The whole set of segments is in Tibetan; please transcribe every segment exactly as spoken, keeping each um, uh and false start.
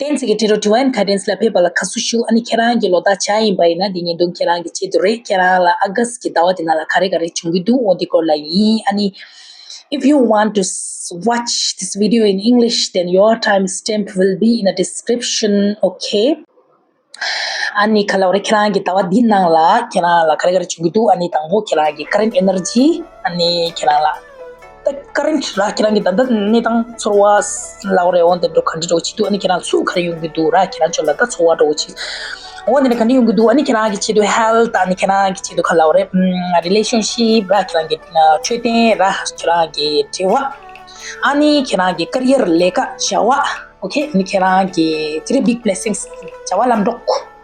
གཏན་ཚིགས་ཀྱི་འབྲི་རུ་Divine Guidance ལ་ཕེབས་པ་ལ་དགའ་བསུ་ཞུ། ཨ་ནི་ཁྱེད་རང་གི་ལོ་རྟགས་བྱ་ཡིན་པ་ཡིན་ན་འདི་བརྙན་ཐུང་ཁྱེད་རང་གི་ཆེད་དུ་རེད། ཁྱེད་རང་ལ་ཨ་གསི་གི་ཟླ་བ་འདི་ནང་ལ་ག་རེ་ག་རེ་བྱུང་གི་འདུག་འོ་འདི་སྐོར་ལ་ཡིན། ཨ་ནི། If you want to s- watch this video in English, then your timestamp will be in the description, okay? ཨ་ནི་ག་ལབ་རེད། ཁྱེད་རང་གི་ཟླ་བ་འདི་ནང་ལ་ཁྱེད་རང་ལ་ག་རེ་ག་རེ་བྱུང་གི་འདུག་ཨ་ནི་དང་པོ་ཁྱེད་རང་གི་current energy། ཨ་ནི་ཁྱེད་རང་ལ་ད་current ར་ཁྱེད་རང་གི་ད་ལྟ་གནས་སྟངས་ཚོར་བ་ལབ་རེད། འོ་འདི་འགྲོ་ག་འདྲ་འགྲོ་བྱེད་འདུག་ཨ་ནི་ཁྱེད་རང་ཚུར་ག་རེ་ཡོང་གི་འདུག་ར། ཁྱེད་རང་ཚོ་ལ་ད་ཚོར་བ་འགྲོ་བྱེད། འོ་འདི་ནས་ག་འདྲ་ཡོང་གི་འདུག་ཨ་ནི་ཁྱེད་རང་གི་ཆེད་དུ་health། ཨ་ནི་ཁྱེད་རང་གི་ཆེད་དུ་ག་ལབ་རེད། relationship ར། ཁྱེད་རང་གི་འཕྲོད་བསྟེན་ར། ཁྱེད་རང་གི་འབྲེལ་བ། ཨ་ནི་ཁྱེད་རང་གི་career ལས་ཀ་བྱ་བ། okay? ཨ་ནི་ཁྱེད་རང་གི་three big blessings བྱ་བ་ལམ་གྲོགས།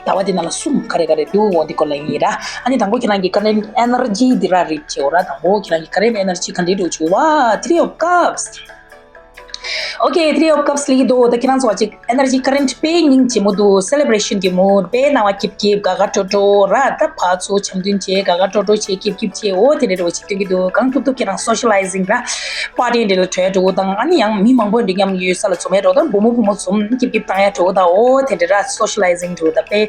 ཟླ་བ་འདི་ནང་ལ་གསུམ་ག་རེ་ག་རེ་འདུག་འོ་འདི་སྐོར་ལ་ཡིན་ར། ཨ་ནི་དང་པོ་ཁྱེད་རང་གི་current energy འདི་ར་རིག་བྱེད་འོ་ར། དང་པོ་ཁྱེད་རང་གི་current energy ག་འདྲ་འདུག་བྱུང་བ། Three of Cups. Okay, Three of Cups ལིག་འདུག་ད་ཁྱེད་རང་ཚོ་བ་ཅིག་energy current དཔེ་སྙིང་རྗེ་མོ་འདུག celebration གི་mood དཔེ་སྣང་བ་སྐྱིད་སྐྱིད་དགའ་དགའ་སྤྲོ་སྤྲོ་ར། ད་ཕར་ཚུར་འཆམ་མཐུན་བྱེད་དགའ་དགའ་སྤྲོ་སྤྲོ་བྱེད་སྐྱིད་སྐྱིད་བྱེད། འོ་དེ་འདྲ་འདྲ་བོ་ཅིག་སྟོན་གྱི་འདུག་གང་ཐུབ་ཐུབ་ཁྱེད་རང་socializing ར། party འདྲ་ལ་གྲོལ་འགྲོ་དང་། ཨ་ནི་ཡང་མི་མང་པོ་འདྲ་མཉམ་ཡོད་ས་ལ་འཛོམས་ཡ་འགྲོ་དང་། བུ་མོ་བུ་མོ་འཛོམས་སྐྱིད་སྐྱིད་བཏང་ཡ་འགྲོ་དང་། འོ་དེ་འདྲ་ར། socializing འགྲོ་དང་དཔེ་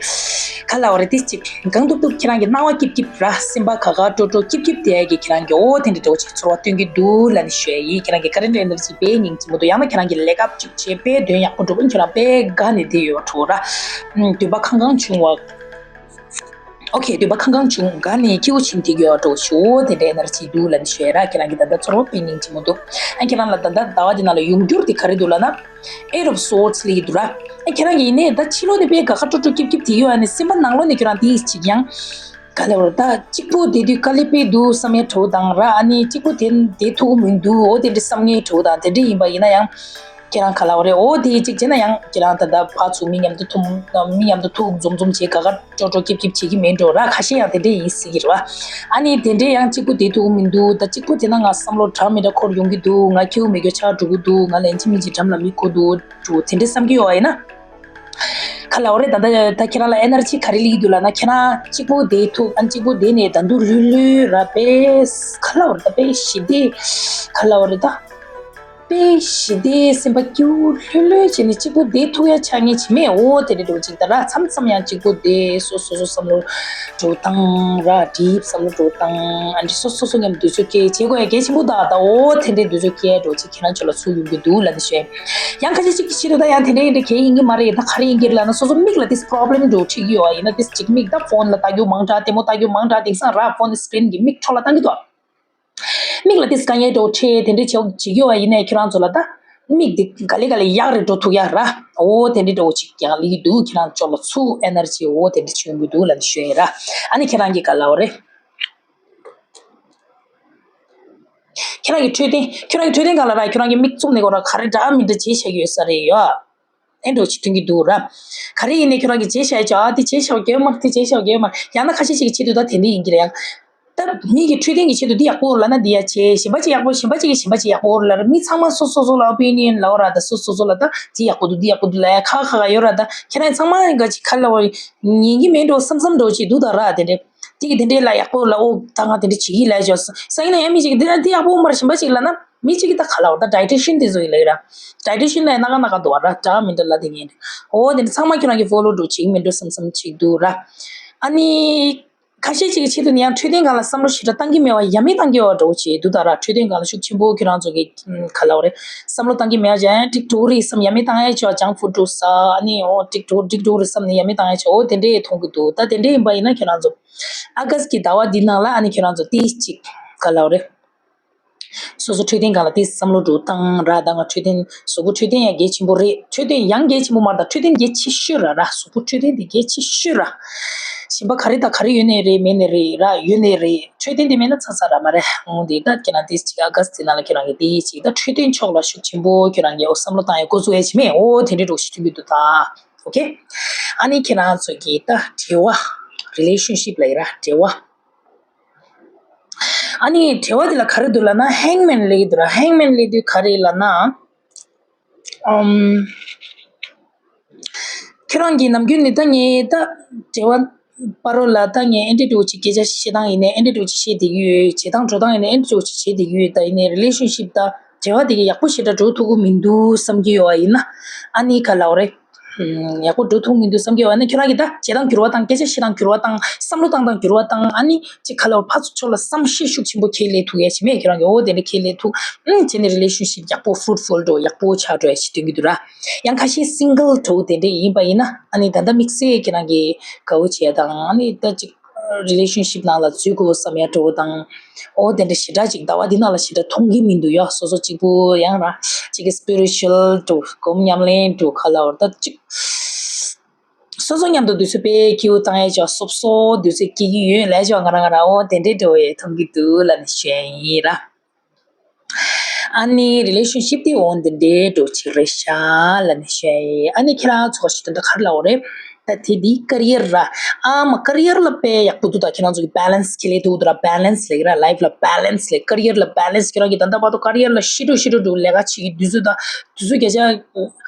ག་ལབ་རེད། དེ་ཅིག་གང་ཐུབ་ཐུབ་ཁྱེད་རང་གི་སྣང་བ་སྐྱིད་སྐྱིད་ར། སེམས་པ་དགའ་དགའ་སྤྲོ་སྤྲོ་སྐྱིད་སྐྱིད་དེ་གི་ཁྱེད་རང་གི་འོ་དེ་འདྲ་འདྲ་བོ་ཅིག་ཚོར་བ་སྟོན་གྱི་འདུག་ལབ་ནས་ཞུ་ཡ་ཡིན། ཁྱེད་རང་གི་current energy དཔེ་སྙིང་རྗེ་མོ་འདུག་ཡང་ན་ཁྱེད་རང་གི་ལས་ཀ་ཅིག་བྱེད་དཔེ་དོན་ཡག་པོ་འགྲོ་བ། ཁྱེད་རང་དཔེ་དགའ་ནས་བསྡད་ཡོད་འགྲོ་ར། ཨུམ། འདོད་པ་ཁང་ཁང་བྱུང་བ། okay, འདོད་པ་ཁང་ཁང་བྱུང་དགའ་ནས་སྐྱིད་པོ་བྱིན་བསྡད་ཡོད་འགྲོ་ཞུ། འོ་དེ་འདྲའི་energy འདུག་ལབ་ནས་ཞུ་ཡ་ར། ཁྱེད་རང་གི་ད་ལྟ་ཚོར་བ་དཔེ་སྙིང་རྗེ་མོ་འདུག་ཨ་ཁྱེད་རང་ལ་ད་ལྟ་ཟླ་བ་འདི་ནང་ལ་ཡོང་རྒྱུར་དེ་ག་རེ་འདུག་ལབ་ན། Eight of Swords ལབ་ཀྱི་འདུག་ར། ཨ་ཁྱེད་རང་གི་ཡིན་ནའི་ད་ཕྱི་ལོགས་ནས་དཔེ་དགའ་དགའ་སྤྲོ་སྤྲོ་སྐྱིད་སྐྱིད་དེ་ཡོད། ཨ་ནི་སེམས་པ་ནང་ལོགས་ནས་ཁྱེད་རང་དེ་ཅིག་ཡང་ག་ལབ་རེད། ད་གཅིག་པུ་བསྡད་དུས་དཀའ་ལས་དཔེ་འདུག་བསམ་ཡས་འགྲོ་དང་ར། ཨ་ནི་གཅིག་པུ་དེ་བསྡད་ཐུབ་ཀྱི་མི་འདུག་འོ་དེ་འདྲ་བསམ་ངེས་འགྲོ་དང་། དེ་འདྲ་ཡིན་པ་ཡིན་ན་ཡང་ཁྱེད་རང་ག་ལབ་རེད། འོ་དེ་གཅིག་བྱས་ན་ཡང་ཁྱེད་རང་ད་ལྟ་ཕར་ཚུར་མི་མཉམ་དུ་ཐུག་མི་མཉམ་དུ་ཐུག་འཛོམས་འཛོམས་བྱས་དགའ་དགའ་སྤྲོ་སྤྲོ་སྐྱིད་སྐྱིད་བྱེད་ཀྱི་མེད་འགྲོ་ར། ཁ་ཤས་ཡང་དེ་འདྲ་ཡིན་སྲིད་ཀྱི་རེད་བ། ཨ་ནི་དེ་འདྲ་ཡང་གཅིག་པུ་བསྡད་ཐུབ་ཀྱི་མི་འདུག་ད་གཅིག་པུ་དེ་ན་ང་བསམ་བློ་འདྲ་མི་འདྲ་འཁོར་ཡོང་གི་འདུག་ང་ཁྱེའུ་མེད་རྒྱུ་ཆགས་འགྲོ་གི་འདུག་ང་ལན་གཅིག་མིན་གཅིག་འགྲམ་ལ་མི་དགོས་འདུག་འགྲོ་དེ་འདྲ་བསམ་གྱི་ཡོད་པ་ཡིན་ན། ག་ལབ་རེད། ད་ལྟ་ད་ཁྱེད་རང་ལ་energy ག་རེ་སླེབས་ཀྱི་འདུག་ལབ་ན། ཁྱེད་རང་གཅིག་པུ་བསྡད་ཐུབ། ཨ་གཅིག་པུ་བསྡད་ནས་ད་དུང་ལྷོད་ལྷོད་ར་དཔེ་ག་ལབ་རེད། ད་དཔེ་ཞི་བདེ་ག་ལབ་རེད། ད་དཔེ་ཞི་བདེ་སེམས་པ་སྐྱིད་པོ་ལྷོད་ལྷོད་བྱས་ནས་གཅིག་པུ་བསྡད་ཐུབ་ཡ་ཆགས་ངེས་ཅིག་མེད། འོ་དེ་འདྲ་འདྲ་བོ་ཅིག་ད་ར་མཚམས་མཚམས་ཡང་གཅིག་པུ་བསྡད་སོ་སོ་སོ་བསམ་བློ་འགྲོ་སྟངས་ར། deep བསམ་བློ་འགྲོ་སྟངས། ཨ་འདྲ་སོ་སོ་སོ་མཉམ་དུ་འདུ་ཚོད་སྐྱེལ་བྱེད་དགོས་ཡ་གལ་ཆེན་པོ་ད། ད་འོ་དེ་འདྲའི་འདུ་ཚོད་སྐྱེལ་འགྲོ་ཅིག་ཁྱེད་རང་ཚོ་ལ་ཚུར་ཡོང་གི་འདུག་ལབ་ནས་ཞུ། ཡང་ཁ་ཤས་ཅིག་གི་ཆེད་དུ་ད་ཡང་དེ་འདྲའི་འདྲ་གལ་ཡིན་གྱི་མ་རེད། ད་ག་རེ་ཡིན་གྱི་ལབ་ན་སོ་སོ་མིག་ལ་དེ་problem འགྲོ་འཁྲིད་ཀྱི་ཡོད་པ་ཡིན་ན། དེ་ཅིག་མིག་ད་phone ལ་ལྟ་རྒྱུ་མང་དྲགས། ལྟད་མོ་ལྟ་རྒྱུ་མང་དྲགས། དེང་སང་ར་phone screen གི་མིག་འཕྲོ་བརླག་བཏང་གི་འདུག་མིག་ལ་དེ་དཀའ་ངལ་འགྲོ་འཁྲིད་དེ་འདྲའི་བྱེད་བྱེད་ཀྱི་ཡོད་པ་ཡིན་ན། ཁྱེད་རང་ཚོ་ལ་ད་མིག་དེ་ག་ལེ་ག་ལེ་ཡག་རེ་འགྲོ་ཐུབ་ཡ་ར། འོ་དེ་འདྲའི་འདྲ་བོ་ཅིག་ཀྱང་ལི་འདུག་ཁྱེད་རང་ཚོ་ལ་ཚུར་energy འོ་དེ་འདྲ་བྱུང་གི་འདུག་ལབ་ནས་ཞུ་ཡ་ར། ཨ་ནི་ཁྱེད་རང་གི་ག་ལབ་རེད། ཁྱེད་རང་གི་འཕྲོད་བསྟེན། ཁྱེད་རང་གི་འཕྲོད་བསྟེན་སྒང་ལ་ར། ཁྱེད་རང་གི་མིག་བཙུམ་ནས་ཁོ་ར་ག་རེ་འདྲ་མི་འདྲ་བྱེད་བཞག་ཡོད་ས་རེད་ཡ། ཨེ་འགྲོ་ཅིག་ཐོན་གྱི་འདུག་ར། ག་རེ་ཡིན་ནའི་ཁྱེད་རང་གི་བྱེད་བཞག་ཡོད་ཅོག་ཨ་དེ་བྱེད་བཞག་ཡོད་མ་རེད། དེ་བྱེད་བཞག་ཡོད་མ་རེད། ཡང་ན་ཁ་ཤས་ཤིག་གི་ཆེད་དུ་ད་དེ་འདྲ་ཡིན་གྱི་རེད་ཡ། ད་མི་གི་འཕྲོད་བསྟེན་གྱི་ཆེད་དུ་འདི་ཡག་པོ་ལབ་ན་འདི་ཡ་བྱེད། གཞན་པ་ཅིག་ཡག་པོ། གཞན་པ་ཅིག་གིས་གཞན་པ་ཅིག་ཡག་པོ་ལབ་ར། མི་ཚང་མ་སོ་སོ་སོ་ལ་opinion ལབ་ར། ད་སོ་སོ་སོ་ལ་ད་འདི་ཡག་པོ་འདུག་འདི་ཡག་པོ་འདུག་ལབ་ཡ་ཁག་ཁག་ཡོད་ར། ད་ཁྱེད་རང་ཚང་མ་འགའ་ཅིག་ག་ལབ་པ་ཉན་གྱི་མེད་འགྲོ་བསམ་བསམ་འགྲོ་ཅིག་འདུག་ད་ར། དེ་འདྲ། དེ་གི་དེ་འདྲའི་ལ་ཡག་པོ་ལ་ཨོ་ད་ང་དེ་འདྲ་བྱེད་ཀྱི་ལ་ཅོ་ས་ཡིན་ན་ཡང་མི་ཅིག་གིས་འདི་འདི་ཡག་པོ་མ་རེད་གཞན་པ་ཅིག་ལབ་ན། མི་གཅིག་གིས་ད་ག་ལབ་ད་dietitian དེ་ཚོ་ཡིན་ལ་ཡིན་ར། dietitian ལ་ཡང་སྣ་ཁ་སྣ་ཁ་འདུག་བ་ར། འདྲ་མི་འདྲ་ལ་དེ་ངན་རེད། ཨོ་དེ་འདྲ་ཚང་མ་ཁྱོད་རང་གི་follow འགྲོ་བྱེད་ཀྱི་མི་འགྲོ་བསམ་བསམ་ཅིག་འདུག་ར། ཨ་ནི། ཁ་ཤས་ཅིག་གི་ཆེད་དུ་ནི་ཡང་འཕྲོད་བསྟེན་སྒང་ལ་བསམ་བློ་ཞེ་དྲག་བཏང་གི་མེད་པ་ཡ་མེད་བཏང་གི་ཡོད་འདྲ་བོ་ཅིག་འདུག་ད་ར། འཕྲོད་བསྟེན་སྒང་ལ་ཤུགས་ཆེན་པོ་ཁྱོད་རང་ཚོ་གི་ག་ལབ་རེད། བསམ་བློ་བཏང་གི་མེད་པ་ཅང་འགྲིག་འགྲོ་གི་རེད་བསམ་ཡ་མེད་བཏང་ཡ་ཅོ། junk food འགྲོ་ས་ཨ་ནི་ཨོ་འགྲིག་འགྲོ་འགྲིག་འགྲོ་རེད་བསམ་ནས་ཡ་མེད་བཏང་ཡ་ཅོ། ཨོ་དེ་འདྲས་མཐོང་གི་འདུག་ད་དེ་འདྲས་ཡིན་པ་ཡིན་ན་ཁྱོད་རང་ཚོ་ཨ་གསི་གི་ཟླ་བ་འདི་ནང་ལ་ཨ་ནི་ཁྱོད་རང་ཚོ་ཏིས་ཅིག་ག་ལབ་རེད། སོ་སོ་འཕྲོད་བསྟེན་སྒང་ལ་དེ་བསམ་བློ་འགྲོ་བཏང་ར། ད་ང་འཕྲོད་བསྟེན་གཟུགས་པོ་འཕྲོད་བསྟེན་ཡང་གལ་ཆེན་པོ་རེད། འཕྲོད་བསྟེན་ཡང་གལ་ཆེན་པོ་མ་རེད། ད་འཕྲོད་བསྟེན་གལ་ཆེ་ཤོས་ར་ར། གཟུགས་པོ་འཕྲོད་བསྟེན་དེ་གལ་ཆེ་ཤོས་ར། གཞན་པ་ག་རེ་དང་ག་རེ་ཡོད་ནའི་རེད་མེད་ནའི་རེད་ར། ཡོད་ནའི་རེད། འཕྲོད་བསྟེན་དེ་མེད་ན་ཚར་ཚར་ར་མ་རེད། འོང་དེ་ད་ཁྱེད་རང་དེ་ཅིག་ཨ་གསི་དེ་ནང་ལ་ཁྱེད་རང་གི་དེ་ཅིག་ད་འཕྲོད་བསྟེན་ཕྱོགས་ལ་ཤུགས་ཆེན་པོ་ཁྱེད་རང་གི་འོ་བསམ་བློ་བཏང་ཡ་འགོ་བཙུགས་ཡ་ཅིག་མེད། འོ་དེ་འདྲའི་འགྲོ་ཞིག་ཐོན་གྱི་འདུག་ད། ཨོ་ཁེ། ཨ་ནི་ཁྱེད་རང་ཚོ་གི་ད་འབྲེལ་བ། relationship ལ་ཡིན་ར་འབྲེལ་བ། ཨ་ནི་འབྲེལ་བ་དེ་ལ་ག་རེ་འདུག་ལབ་ན་hangman ལབ་ཀྱི་འདུག་ར། hangman ལབ་དུས་ག་རེ་ལབ་ན། ཨམ། ཁྱེད་རང་གིས་ནམ་རྒྱུན་ནས་ད་ངས་ད་འབྲེལ་བ་བར་རོ་ལ་ད་ངས་ཨེ་འདྲ་འདྲ་བོ་ཅིག་སྐད་ཆ་བཤད་སྟངས་ཡིན་ནའི་ཨེ་འདྲ་འདྲ་བོ་ཅིག་བཤད་བསྡད་ཀྱི་ཡོད། བྱེད་སྟངས་འགྲོ་སྟངས་ཡིན་ནའི་ཨེ་འདྲ་འདྲ་བོ་ཅིག་བྱེད་བསྡད་ཀྱི་ཡོད། ད་ཡིན་ནའི་relationship ད་ འབྲེལ་བ་དེ་གི་ཡག་པོ་ཞེ་དྲག་འགྲོ་ཐུབ་ཀྱི་མི་འདུག་བསམ་གྱི་ཡོད་པ་ཡིན་ན། ཨ་ནི་ག་ལབ་དགོས་རེད། ཧུམ། ཡག་པོ་འགྲོ་ཐུབ་མི་འདུག་བསམ་གྱི་ཡོད་པ་ཡིན་ན། ཁྱོད་རང་གི་ད་བྱེད་སྟངས་འགྱུར་བ་བཏང་། སྐད་ཆ་བཤད་སྟངས་འགྱུར་བ་བཏང་། བསམ་བློ་བཏང་སྟངས་འགྱུར་བ་བཏང་། ཨ་ནི་ཅིག་ག་ལབ་དགོས་རེད། ཕར་ཚུར་ཕྱོགས་ལ་བསམ་ཤེས་ཤུགས་ཆེན་པོ་ཁྱེར་སླེབས་ཐུབ་ཡ་བྱེད་མེད། ཁྱོད་རང་གི་འོ་དེ་འདྲ་ཁྱེར་སླེབས་ཐུབ། ཨུམ། བྱས་ནས་རི་ལེ་ཤན་ཤིབ་ཡག་པོ་ཕུ་རུ་ཕུལ་འགྲོ། ཡག་པོ་ཆགས་འགྲོ་ཡ་ཞིག་སྟོན་གྱི་འདུག་ར། ཡང་ཁ་ཤས་སིང་གལ་འདྲ་བོ་དེ་འདྲ་ཡིན་པ་ཡིན་ན། ཨ་ནི་ད་ལྟ་དམིགས་བསལ་ཁྱེད་རང་གི་དགའ་བོ་བྱས་དང་། ཨ་ནི་ད་ཅིག་རི་ལེ་ཤན་ཤིབ་ནང་ལ་འཛུལ་དགོས་བསམ་ཡ་འདྲ་བོ་དང་། འོ་དེ་འདྲ་ཞེ་དྲག་ཅིག་ཟླ་བ་འདི་ནང་ལ་ཞེ་དྲག་མཐོང་གི་མི་འདུག་ཡ། སོ་སོ་གཅིག་པུ་ཡང་ར་ཅིག་གི་སི་པི་རི་ཅུ་ཨལ་འདྲ་བོ་སྒོམ་ཉམས་ལེན་འདྲ་བོ་ག་ལབ་དགོས་རེད། ད་ཅིག་སོ་སོ་མཉམ་དུ་དུས་ཚོད་དཔེ་སྐྱིད་པོ་བཏང་ཡ་ཅིག་སོབ་སོབ་དུས་ཚོད་སྐྱེལ་གྱི་ཡོད་ལབ་ཅིག་ང་རང་ང་རང་འོ་དེ་འདྲའི་འདྲ་བོ་ཡ་མཐོང་གི་འདུག་ལབ་ནས་ཞུ་ཡ་ཡིན་ར། ཨ་ནི་རི་ལེ་ཤན་ཤིབ་དེ་འོ་འདི་འདྲའི་འདྲ་བོ་ཅིག་རེད་ཤག་ལབ་ནས་ཞུ་ཡ་ཡིན། ཨ་ནི་ཁྱེད་རང་ཚོ་ག་ཞིག་དོན་དག་ག་རེ་ལབ་དགོས་རེད། ད་དེ་འདི་ཀེ་རི་ཡར་ར། ཨ་མ་ཀེ་རི་ཡར་ལ་དཔེ་ཡག་པོ་འདུག་ད་ཁྱེད་རང་ཚོ་གི་བྷེ་ལེན་སི་ཁྱེར་སླེབས་འདུག་ད་ར། བྷེ་ལེན་སི་ལབ་ཀྱི་ར། ལའིབ་ལ་བྷེ་ལེན་སི་ལབ། ཀེ་རི་ཡར་ལ་བྷེ་ལེན་སི། ཁྱེད་རང་གི་ད་ལྟ་བར་དུ་ཀེ་རི་ཡར་ལ་ཤི་འགྲོ་ཤི་འགྲོ་འགྲོ་ལས་ཀ་བྱེད་ཀྱི་དུས་ཚོད་ད་དུས་ཚོད་བརྒྱ་ཆ་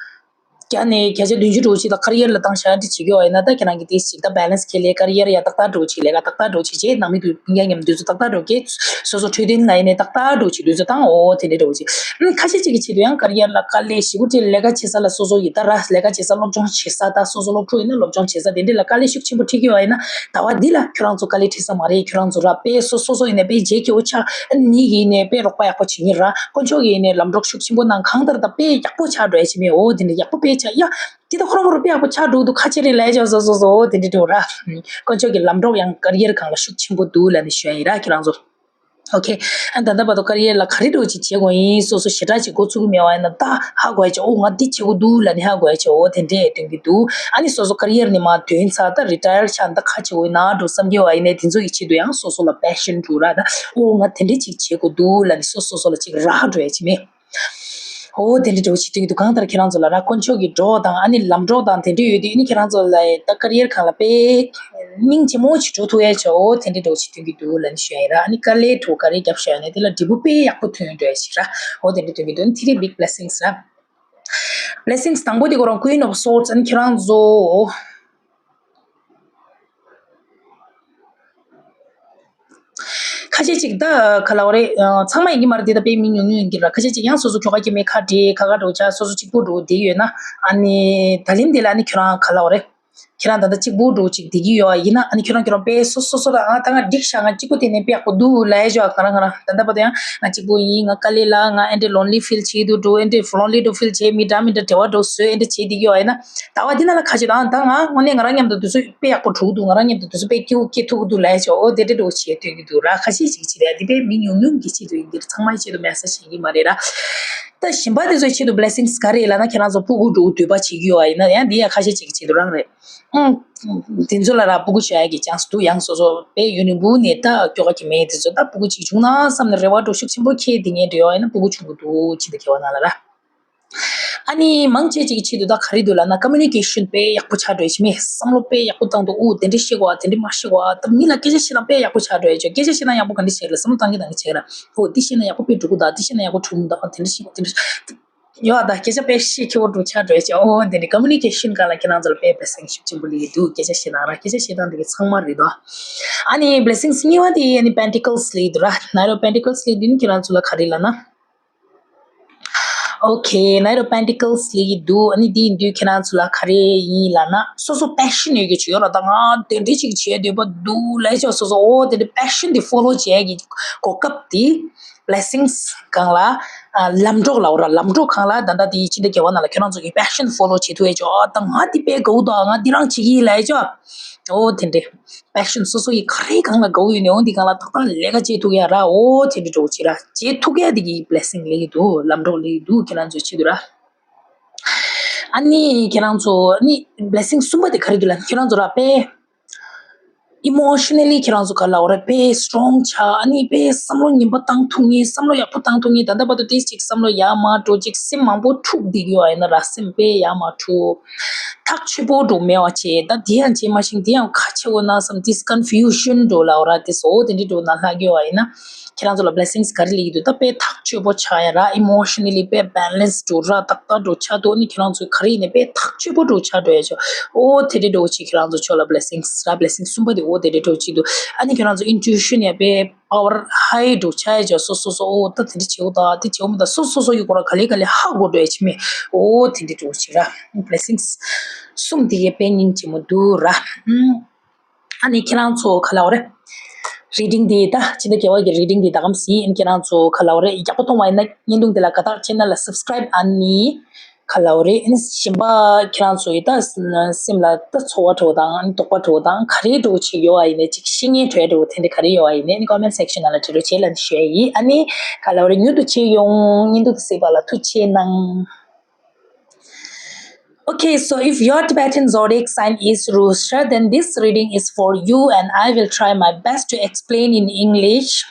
བརྒྱ་ནས་བརྒྱ་ཆ་བདུན་ཅུ་འདྲ་བོ་ཅིག་ད་ཀེ་རི་ཡར་ལ་བཏང་བཞག་འདི་བྱེད་ཀྱི་ཡོད་ཡིན་ན། ད་ཁྱེད་རང་གི་དེ་ཞིག་ད་བྷེ་ལེན་སི་ཁྱེར་སླེབས། ཀེ་རི་ཡར་ཡ་ཏག་ཏག་འདྲ་བོ་ཅིག་ལས་ཀ་ཏག་ཏག་འདྲ་བོ་ཅིག་བྱས། ནང་མི་དུ་མི་ཡ་མཉམ་དུས་ཚོད་ཏག་ཏག་འདྲ་བོ་སྐྱེལ། སོ་སོ་འཕྲོད་བསྟེན་ལ་ཡིན་ནའི་ཏག་ཏག་འདྲ་བོ་ཅིག་དུས་ཚོད་བཏང་། འོ་དེ་འདྲ་འདྲ་བོ་ཅིག་ཨུམ། ཁ་ཤས་ཅིག་གི་ཆེད་དུ་ཡང་ཀེ་རི་ཡར་ལ་དཀའ་ལས་ཞེ་པོ་ཅིག་ལས་ཀ་བྱེད་ས་ལ་སོ་སོ་ཡི་ད་ར་ལས་ཀ་བྱེད་ས་སློབ་སྦྱོང་བྱེད་ས། ད་སོ་སོ་སློབ་ཕྲུག་ཡིན་ན་སློབ་སྦྱོང་བྱེད་ས་དེ་འདྲ་ལ་དཀའ་ལས་ཤུགས་ཆེན་པོ་འཕྲད་ཀྱི་ཡོད་ཡིན་ན། ཟླ་བ་འདི་ལ་ཁྱོད་རང་ཚོ་དཀའ་ལས་འཕྲད་ས་མ་རེད། ཁྱོད་རང་ཚོ་ར་དཔེ་སོ་སོ་སོ་ཡིན་ནའི་དཔེ་རྗེས་སྐྱེ་བོ་ཆགས། ཨ་ནི་མི་ཡིན་ནའི་དཔེ་རོགས་པ་ཡག་པོ་བྱེད་ངེས་ར། དཀོན་མཆོག་གིས་ནས་དཔེ་ལམ་གྲོགས་ཤུགས་ཆེན་པོ་གནང་། གང་ལྟར་ད་དཔེ་ཡག་པོ་ཆགས་འགྲོ་ཡ་ཆེ་མེད། འོ་དེ་འདྲ་ཡག་པོ་དཔེ་ཆགས་ཡ། དེ་ད་ཁོ་རང་ཁོ་རང་དཔེ་ཡག་པོ་ཆགས་འགྲོ་འདུག་ཁ་ཆེ་རེད་ལབ་ཡ་ཅོ་སོ་སོ་སོ་འོ་དེ་འདྲ་འགྲོ་ར། དཀོན་མཆོག་གི་ལམ་གྲོགས་ཡང་ཀེ་རི་ཡར་སྒང་ལ་ཤུགས་ཆེན་པོ་འདུག་ལབ་ནས་ཞུ་ཡ་ཡིན་ར་ཁྱེད་རང་ཚོ། ཨོ་ཁེ། ཨ་ད་ལྟ་བར་དུ་ཀེ་རི་ཡར་ལ་ག་རེ་འདྲ་བོ་ཅིག་བྱེད་དགོས་ཡིན། སོ་སོ་ཞེ་དྲག་ཅིག་འགོ་ཚུགས་ཀྱི་མེད་པ་ཡིན་ན། ད་ཧ་གོ་ཡ་ཅིག་འོ་ང་འདི་བྱེད་དགོས་འདུག་ལབ་ནས་ཧ་གོ་ཡ་ཅིག་འོ་དེ་འདྲས་སྟོན་གྱི་འདུག་ཨ་ནི་སོ་སོ་ཀེ་རི་ཡར་ནས་མར་ཐོན་ཚར། ད་རི་ཊ་ཡར་ཆགས་ད་ག་བྱེད་དགོས་ཡིན་ན་འགྲོ་བསམ་གྱི་ཡོད་པ་ཡིན་ནའི་དེ་ཚོ་ཡི་ཆེད་དུ་ཡང་སོ་སོ་ལ་པེ་ཤན་འདུག་ར། ད་འོ་ང་དེ་འདྲས་ཅིག་བྱེད་དགོས་འདུག་ལབ་ནས་སོ་སོ་སོ་ལ་ཅིག་རག་འགྲོ་ཡ་ཅིག་མེད། འོ་དེ་འདྲ་འདྲ་བོ་བྱེད་དུས་འདུག་གང་ལྟར་ཁྱེད་རང་ཚོ་ལ་ར་དཀོན་མཆོག་གི་གྲོགས་དང་ཨ་ནི་ལམ་གྲོགས་དང་དེ་འདྲ་ཡོད་དུས། ཨ་ནི་ཁྱེད་རང་ཚོ་ལ་ད་ཀེ་རི་ཡར་སྒང་ལ་དཔེ་སྙིང་རྗེ་མོ་ཅིག་འགྲོ་ཐུབ་ཡ་ཅིག་འོ་དེ་འདྲ་འདྲ་བོ་བྱེད་སྟོན་གྱི་འདུག་ལབ་ནས་ཞུ་ཡ་ཡིན་ར། ཨ་ནི་དཀའ་ལས་འདྲ་བོ་ག་རེ་བརྒྱབ་བཞག་ཡོད་ནའི་དེ་ལ་འབྲས་བུ་དཔེ་ཡག་པོ་ཐོན་འགྲོ་ཡ་ཅིག་ར། འོ་དེ་འདྲ་ཐོན་གྱི་འདུག་ཨ་ནི་three big blessings ར། བྷི་ལེ་སིང་སི་དང་པོ་དེ་ཁོ་རང་Queen of Swords། ཨ་ནི་ཁྱེད་རང་ཚོ། ཁ་ཤས་ཅིག་ད་ག་ལབ་དགོས་རེད། ཚང་མ་ཡིན་གྱི་མ་རེད། དེ་ད་དཔེ་མི་ཉུང་ཉུང་ཡིན་གྱི་ར། ཁ་ཤས་ཅིག་ཡང་སོ་སོ་ཁྱོ་ག་སྐྱེ་དམན་ཁ་བྲལ་ཁ་ཁ་འདྲ་བོ་ཆགས། སོ་སོ་གཅིག་པུ་འདྲ་བོ་བསྡད་ཡོད་ན། ཨ་ནི་ད་ལན་དེ་ལ་ཨ་ནི་ཁྱོད་རང་ག་ལབ་དགོས་རེད། ཁྱེད་རང་ད་ལྟ་གཅིག་པུ་འདྲ་བོ་ཅིག་བསྡད་ཀྱི་ཡོད་པ་ཡིན་ན། ཨ་ནི་ཁྱོད་རང་ཁྱོད་རང་དཔེ་སོ་སོ་སོ་ད་ཨ་ད་ང་འགྲིག་ཤག་ང་གཅིག་པུ་བསྡད་ནས་དཔེ་ཡག་པོ་འདུག་ལབ་ཡ་ཅིག་ཡོད། ང་རང་ང་རང་ད་ལྟ་བར་དུ་ཡང་ང་གཅིག་པུ་ཡིན། ང་དཀའ་ལས་ལ་ང་ཨེ་འདྲ་lonely feel བྱེད་འདུག་འགྲོ། ཨེ་འདྲ་lonely འདྲ་བོ་feel བྱེད། མི་འདྲ་མི་འདྲ་འབྲེལ་བ་འདྲ་བོ་བཟོས། ཨེ་འདྲ་བྱེད་བསྡད་ཀྱི་ཡོད་པ་ཡིན་ན། ཟླ་བ་འདི་ནང་ལ་ག་ཅི་དང་ད་ང་དངོས་གནས་ང་རང་མཉམ་དུ་དུས་ཚོད་དཔེ་ཡག་པོ་འགྲོ་གི་འདུག་ང་རང་མཉམ་དུ་དུས་ཚོད་དཔེ་སྐྱིད་པོ་སྐྱེལ་ཐུབ་ཀྱི་འདུག་ལབ་ཡ་ཅིག་འོ་དེ་འདྲ་འདྲ་བོ་བྱེད་སྡོད་ཀྱི་འདུག་ར། ཁ་ཤས་ཤིག་བྱེད་རེད། འདི་དཔེ་མི་ཉུང་ཉུང་གི་ཆེད་དུ་ཡིན་གྱི་རེད། ཚང་མའི་ཆེད་དུ་མེད་ས་ཞིག་ཡིན་གྱི་མ་རེད་ར། ད་གཞན་པ་དེ་ཚོའི་ཆེད་དུ་blessings ག་རེ་ལབ་ན། ཁྱེད་རང་ཚོ་སྤུ་གུ་འདྲ་བོ་འདོད་པ་བྱེད་ཀྱི་ཡོད་པ་ཡིན་ན་ཡང་འདི་ཡང་ཁ་ཤས་ཤིག་གི་ཆེད་དུ་རང་རེད། ཨང་། དེ་ཚོ་ལ་ར་སྤུ་གུ་བྱེད་ཡ་གི་chance འདུག་ཡང་སོ་སོ་དཔེ་ཡུན་རིང་པོ་ནས་ད་ཁྱོ་ག་སྐྱེ་དམན་དེ་ཚོ་ད་སྤུ་གུ་གཅིག་བྱུང་ན་བསམ་ནས་རེ་བ་འདྲ་བོ་ཤུགས་ཆེན་པོ་འཁྱེར་བསྡད་མཁན་འདྲ་བོ་ཡོད་པ་ཡིན་ན་སྤུ་གུ་ཆུང་ངུ་འདྲ་བོ་ཕྱི་ཟླ་བརྒྱད་པ་ནང་ལ་ར། ཨ་ནི་མང་ཆེ་ཅིག་གི་ཆེད་དུ་ད་ག་རེ་འདུག་ལབ་ན། communication དཔེ་ཡག་པོ་ཆགས་འགྲོ་ཡ་ཅིག་མེད། བསམ་བློ་དཔེ་ཡག་པོ་བཏང་འདུག་འོ་དེ་འདྲ་བཤད་དགོས་པ། དེ་འདྲ་མ་བཤད་དགོས་པ། ད་མི་ལ་སྐད་ཆ་བཤད་སྟངས་དཔེ་ཡག་པོ་ཆགས་འགྲོ་ཡ་ཅིག་སྐད་ཆ་བཤད་སྟངས་ཡག་པོ་ག་འདྲ་བྱེད་ལ་བསམ་བློ་བཏང་གི་བཏང་གི་བྱེད་ལ། འོ་འདི་བཤད་ན་ཡག་པོ་དཔེ་འགྲོ་གི་འདུག་འདི་བཤད་ན་ཡག་པོ་འགྲོ་མི་འདུག་དེ་འདྲ་བཤད་དགོས་དེ་འདྲ་བཤད། ཡོད་ད། སྐད་ཆ་དཔེ་བཤད་ཁྱད་པར་འདྲ་བོ་ཆགས་འགྲོ་ཡ་ཅིག་འོ་དེ་འདྲ་communication སྒང་ལ་ཁྱེད་རང་ཚོ་ལ་དཔེ་blessing ཤུགས་ཆེན་པོ་སླེབས་ཀྱི་འདུག་སྐད་ཆ་བཤད་སྟངས་ར། སྐད་ཆ་བཤད་སྟངས་དེ་གི་ཚང་མ་རེད་དོ། ཨ་ནི་blessings གཉིས་པ་དེ་ཨ་ནི pentacles སླེབས་ཀྱི་འདུག་ར། nine of pentacles སླེབས་དུས་ནི་ཁྱེད་རང་ཚོ་ལ་ག་རེ་ལབ་ན། Okay, nine of pentacles སླེབས་ཀྱི་འདུག་ཨ་ནི་འདི་ཡིན་དུས་ཁྱེད་རང་ཚོ་ལ་ག་རེ་ཡིན་ལབ་ན། སོ་སོ་passion ཡོད་ཀྱི་ཅིག་ཡོད་ར། ད་ང་དེ་འདྲ་ཅིག་བྱེད་འདོད་པ་འདུག་ལབ་ཡ་ཅིག་སོ་སོ་འོ་དེ་འདྲ་passion དེ་follow བྱེད་ཡ་གི་གོ་སྐབས་དེ་blessings སྒང་ལ། ཨ་ལམ་གྲོགས་ལབ་དགོས་ར། ལམ་གྲོགས་སྒང་ལ་ད་ལྟ་དེ་ཕྱི་ཟླ་བརྒྱད་པ་ནང་ལ་ཁྱེད་རང་ཚོ་གི་passion follow བྱེད་ཐུབ་ཡ་ཅིག་ཨ་ད་ང་འདི་དཔེ་དགའ་བོ་འདུག་ང་འདི་རང་བྱེད་ཀྱི་ཡིན་ལབ་ཡ་ཅིག་འོ་དེ་འདྲ། passion སོ་སོ་ཡི་ག་རེ་སྒང་ལ་དགའ་བོ་ཡོད་ནའི་འོ་འདི་སྒང་ལ་ཏག་ཏག་ལས་ཀ་བྱེད་ཐུབ་ཡ་ར། འོ་དེ་འདྲ་འདྲ་བོ་ཅིག་ར་བྱེད་ཐུབ་ཡ་དེ་གི་blessing སླེབས་ཀྱི་འདུག་ལམ་གྲོགས་སླེབས་ཀྱི་འདུག་ཁྱེད་རང་ཚོའི་ཆེད་དུ་ར། ཨ་ནི་ཁྱེད་རང་ཚོ་ཨ་ནི་blessing གསུམ་པ་དེ་ག་རེ་འདུག་ལབ་ན། ཁྱེད་རང་ཚོ་ར་དཔེ་emotionally ཁྱེད་རང་ཚོ་ག་ལབ་དགོས་རེད། དཔེ་strong ཆགས། ཨ་ནི་དཔེ་བསམ་བློ་ངན་པ་བཏང་ཐུབ་མཁན། བསམ་བློ་ཡག་པོ་བཏང་ཐུབ་མཁན། ད་ལྟ་བར་དུ་ཏོག་ཙམ་ཅིག་བསམ་བློ་ཡར་མར་འགྲོ་ཅིག་སེམས་མང་པོ་འཁྲུགས་བསྡད་ཀྱི་ཡོད་ཡིན་ན་ར། སེམས་དཔེ་ཡར་མར་འཁྲུགས། ཐག་ཆོད་པོ་འདྲ་བོ་མེད་པ་བྱས། ད་འདི་ཡང་བྱེད་མ་ཤེས། འདི་ཡང་ག་བྱེད་དགོས་ན་བསམ། this confusion འདྲ་བོ་ལབ་དགོས་ར། དེ་སོ་དེ་འདྲ་འདྲ་བོ་ནང་ལྷག་གི་ཡོད་ཡིན་ན། ཁྱེད་རང་ཚོ་ལ་blessings ག་རེ་སླེབས་ཀྱི་འདུག་ད་དཔེ་ཐག་ཆོད་པོ་ཆགས་ཡ་ར། emotionally དཔེ་balance འདྲ་བོ་ར་ཏག་ཏག་འདྲ་བོ་ཆགས་འདུག་ཨ་ནི་ཁྱེད་རང་ཚོ་ག་རེ་ཡིན་ནའི་དཔེ་ཐག་ཆོད་པོ་འདྲ་བོ་ཆགས་འགྲོ་ཡ་ཆོག་འོ་དེ་འདྲ་འདྲ་བོ་ཅིག་ཁྱེད་རང་ཚོ་ཕྱོགས་ལ་blessings ར། blessings གསུམ་པ་དེ། འོ་དེ་འདྲ་འགྲོ་གི་འདུག་ཨ་ནི་ཁྱེད་རང་ཚོ་intuition ཡ་པའི་power high འགྲོ་ཆ་ཡ་ཇ་སོ་སོ་སོ་འོ་ད་དེ་འདྲ་བྱེད་འོ་ད་དེ་བྱེད་འོ་མི་ད་སོ་སོ་སོ་ཡི་སྐོར་ག་ལེ་ག་ལེ་ཧ་གོ་འགྲོ་ཡ་ཆི་མེད་འོ་དེ་འདྲ་འགྲོ་བྱེད་ར། Blessings གསུམ་དེ་ཡ་པའི་སྙིང་རྗེ་མོ་འདུག་ར། ཨ་ནི་ཁྱེད་རང་ཚོ་ག་ལ་འོ་རེད། Reading འདི་ད་ཕྱི་ཟླ་བརྒྱད་པ་གི་reading འདི་ད་གམ་སི་ཨིན། ཁྱེད་རང་ཚོ་ག་ལ་འོ་རེད་ཡག་པོ་མཐོང་བ་ཡིན་ན་བརྙན་ཐུང་འདི་ལ་དགའ་རྟགས་channel ལ་subscribe ཨ་ནི་ག་ལ་འོ་རེད་ཨིན། གཞན་པ་ཁྱེད་རང་ཚོ་ཡི་ད་སེམས་ལ་ད་ཚོར་བ་འདྲ་བོ་དང་དོགས་པ་འདྲ་བོ་དང་ག་རེ་འདྲ་བོ་ཅིག་ཡོད་པ་ཡིན་ན་ཅིག་བཤད་མཁན་འདྲ་བོ་དེ་འདྲ་ག་རེ་ཡོད་པ་ཡིན་ན་ཨ་ནི་comment section ནང་ལ་བྲིས་རོགས་བྱེད་ལབ་ནས་ཞུ་ཡ་ཡིན། ཨ་ནི་ག་ལ་འོ་རེད་མྱུར་དུ་མཇལ་ཡོང་། བརྙན་ཐུང་དེ་གཟིགས་པ་ལ་ཐུགས་རྗེ་གནང་། Okay, so if your Tibetan zodiac sign is Rooster, then this reading is for you, and I will try my best to explain in English.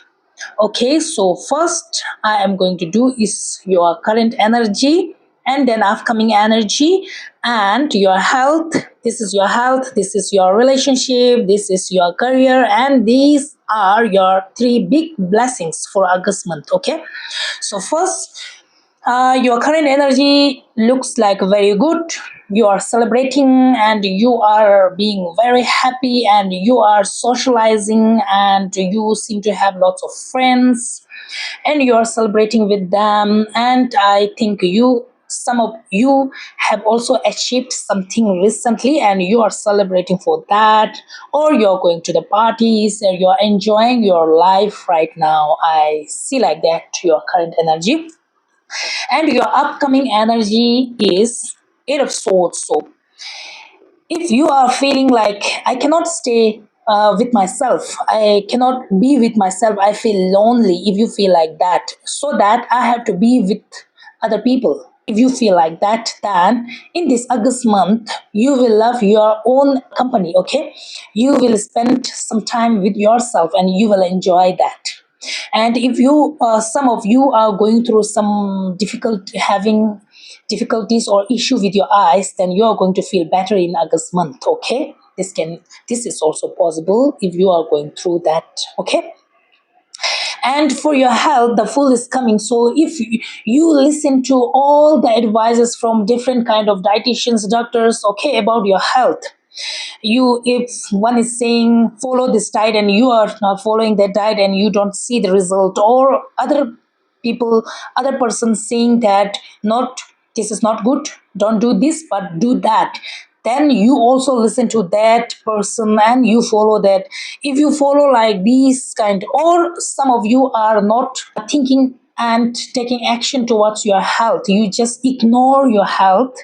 Okay, so first I am going to do is your current energy and then upcoming energy and your health. This is your health, this is your relationship, this is your career, and these are your three big blessings for August month. Okay, so first uh, your current energy looks like very good. You are celebrating and you are being very happy and you are socializing and you seem to have lots of friends and you are celebrating with them. And I think you some of you have also achieved something recently and you are celebrating for that, or you're going to the parties and you're enjoying your life right now. I see like that your current energy. And your upcoming energy is Eight of Swords. So, if you are feeling like I cannot stay uh, with myself, I cannot be with myself, I feel lonely. If you feel like that, so that I have to be with other people. If you feel like that, then in this August month, you will love your own company, okay? You will spend some time with yourself and you will enjoy that. And if you uh, some of you are going through some difficult having difficulties or issue with your eyes, then you are going to feel better in August month. Okay, this can this is also possible if you are going through that. Okay, and for your health, the Fool is coming. So if you, you listen to all the advices from different kind of dietitians, doctors, okay, about your health, you if one is saying follow this diet and you are not following that diet and you don't see the result, or other people, other persons saying that not this is not good, don't do this but do that, then you also listen to that person and you follow that. If you follow like these kind, or some of you are not thinking and taking action towards your health, you just ignore your health,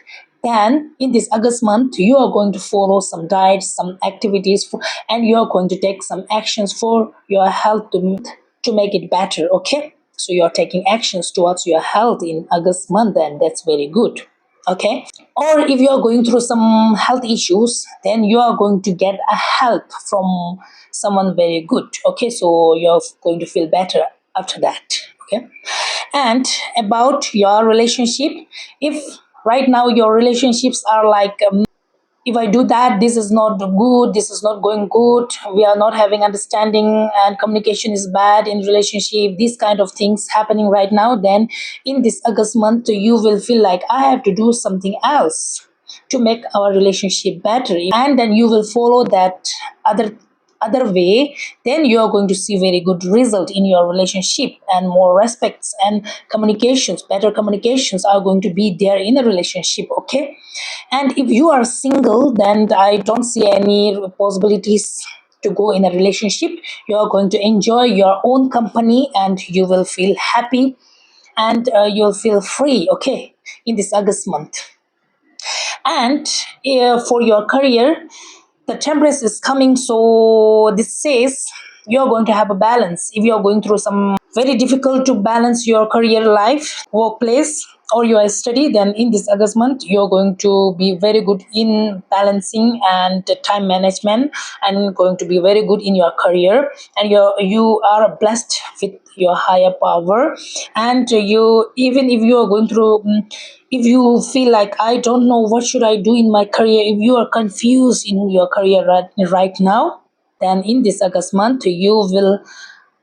then in this August month you are going to follow some diets, some activities, and you are going to take some actions for your health to, to make it better. Okay, so you are taking actions towards your health in August month and that's very good. Okay, or if you are going through some health issues, then you are going to get a help from someone very good. Okay, so you're going to feel better after that. Okay, and about your relationship, if right now your relationships are like um, if I do that, this is not good, this is not going good, we are not having understanding and communication is bad in relationship, these kind of things happening right now, then in this August month you will feel like I have to do something else to make our relationship better, and then you will follow that other other way, then you are going to see very good result in your relationship, and more respects and communications, better communications are going to be there in a relationship. Okay, and if you are single, then I don't see any possibilities to go in a relationship. You are going to enjoy your own company and you will feel happy and uh, you'll feel free, okay, in this August month. And uh, for your career, the Temperance is coming, so this says you're going to have a balance. If you're going through some very difficult to balance your career life, workplace, or your study, then in this August month you're going to be very good in balancing and time management, and going to be very good in your career, and you you are blessed with your higher power. And you, even if you are going through mm, if you feel like I don't know what should I do in my career, if you are confused in your career right, right now, then in this August month you will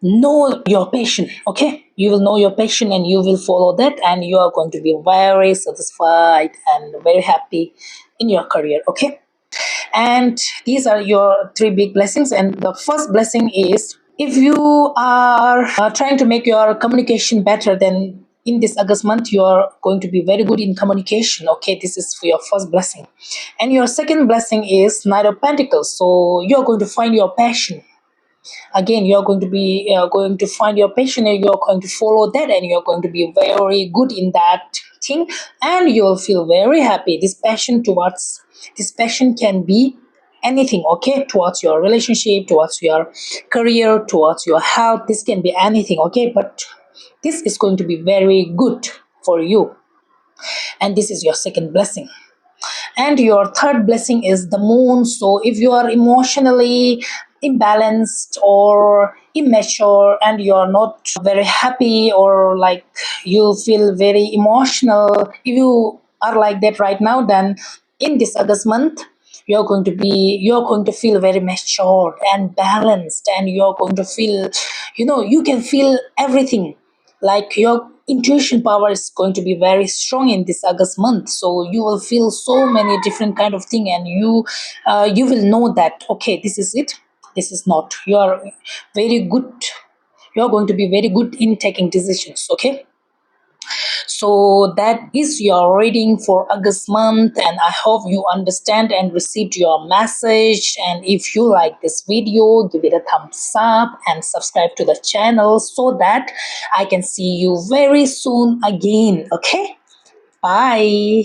know your passion. Okay, you will know your passion and you will follow that, and you are going to be very satisfied and very happy in your career. Okay, And these are your three big blessings. And the first blessing is, if you are uh, trying to make your communication better, then in this August month, you are going to be very good in communication. Okay, this is for your first blessing. And your second blessing is Knight of Pentacles. So you are going to find your passion. Again, you are going to be uh, going to find your passion, and you are going to follow that, and you are going to be very good in that thing, and you will feel very happy. This passion towards this passion can be anything, okay, towards your relationship, towards your career, towards your health. This can be anything, okay, but this is going to be very good for you. And this is your second blessing. And your third blessing is the moon. So if you are emotionally imbalanced or immature and you are not very happy, or like, you feel very emotional, if you are like that right now, then in this August month, you're going to be you're going to feel very matured and balanced, and you're going to feel, you know, you can feel everything. Like, your intuition power is going to be very strong in this August month, so you will feel so many different kind of thing, and you uh, you will know that, okay, this is it, this is not. You are very good, you are going to be very good in taking decisions, okay? So that is your reading for August month, and I hope you understand and received your message. And if you like this video, give it a thumbs up and subscribe to the channel so that I can see you very soon again. Okay, bye.